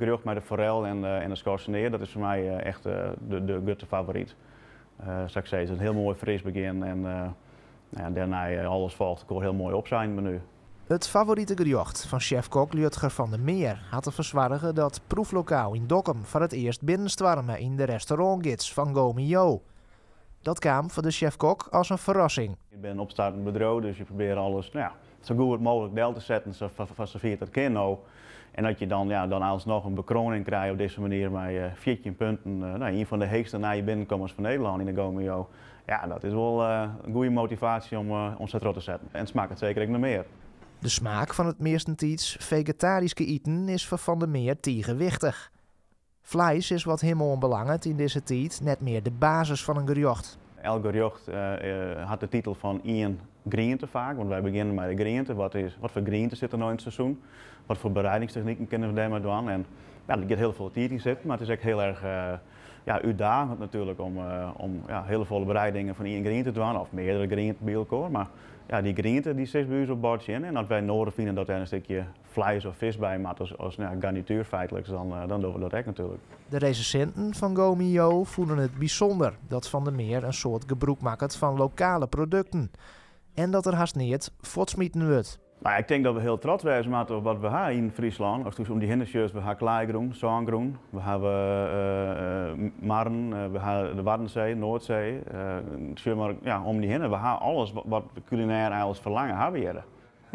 Gerjocht mei de forel en de skorsenear, dat is foar my echt de grutte favoryt. Sa't ik sis, in hiel moai fris begjin en ja, dêrnei alles folget elkoar hiel moai op sa yn it menu. It favorite gerjocht fan sjef-kok Liudger van der Meer hat derfoar soarge dat Proeflokaal yn Dokkum foar it earst binnenstoarme yn de restaurantgids fan GaultMillau. Dat kaam foar de sjef-kok as in ferrassing. Je binne in opstartend bedriuw, dus je probearje alles, no ja, sa goed mooglik del te setten, foar safier't dat kin no. En dat je dan, ja, dan alsnoch in bekroaning krije op dizze manier mei 14 punten, no, ien fan de heechste nije binnenkommers fan Nederlân yn de GaultMillau. Ja, dat is wol in goede motivaasje om sa troch te setten. En it smakket seker ek noch mear. De smaak fan it meastentiids fegetaryske iten is foar Van der Meer tige wichtich. Fleis is wat him oanbelanget yn dizze tiid net mear de basis fan in gerjocht. Elk gerjocht hat de titel fan ien griente faak, want wy begjinne mei de griente. Wat foar griente sit der no yn it seizoen? Wat foar bereidingstechniken kinne we dêrmei dwaan? En ja, der giet hiel folle tiid yn sitten, mar it is ek hiel erch, ja, útdagend natuerlik om, ja, hiele folle bereidingen fan ien griente te dwaan, of meardere grienten by elkoar. Mar ja, dy griente dy sit by ús op bord sjen en as wy noadich fine dat dêr in stikje fleis of fisk by moat as, no ja, garnituer feitlik, dan dogge we dat ek natuerlik. De resinsinten fan GaultMillau fûnen it bysûnder dat Van der Meer in soad gebrûk makket fan lokale produkten en dat der hast neat fuortsmiten wurdt. Nou, ik tink dat we hiel trots wêze moatte op wat we ha yn Fryslân. Ast om dy hinne sjochst, we ha klaaigrûn, sângrûn, we hawwe marren, we ha de Waddenzee, Noardsee. Sjoch mar, ja, om dy hinne, we ha alles wat we kulinêr eigenlijk ferlange, ha we hjir.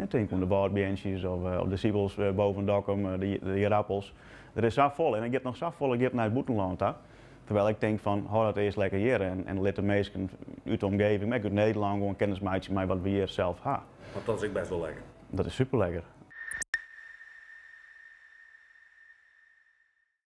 Tink oan de wâldbeantsjes of de sibels boven Dokkum, de ierappels. Der is safolle en it giet noch safolle giet nei it bûtenlân ta. Terwijl ik tink fan, hâld dat earst lekker hjir en lit de minsken út de omgeving, mar ek út Nederlân gewoan kennis meitsje mei wat we hjir sels ha. Want dat is ek bêst wol lekker. Dat is super lekker.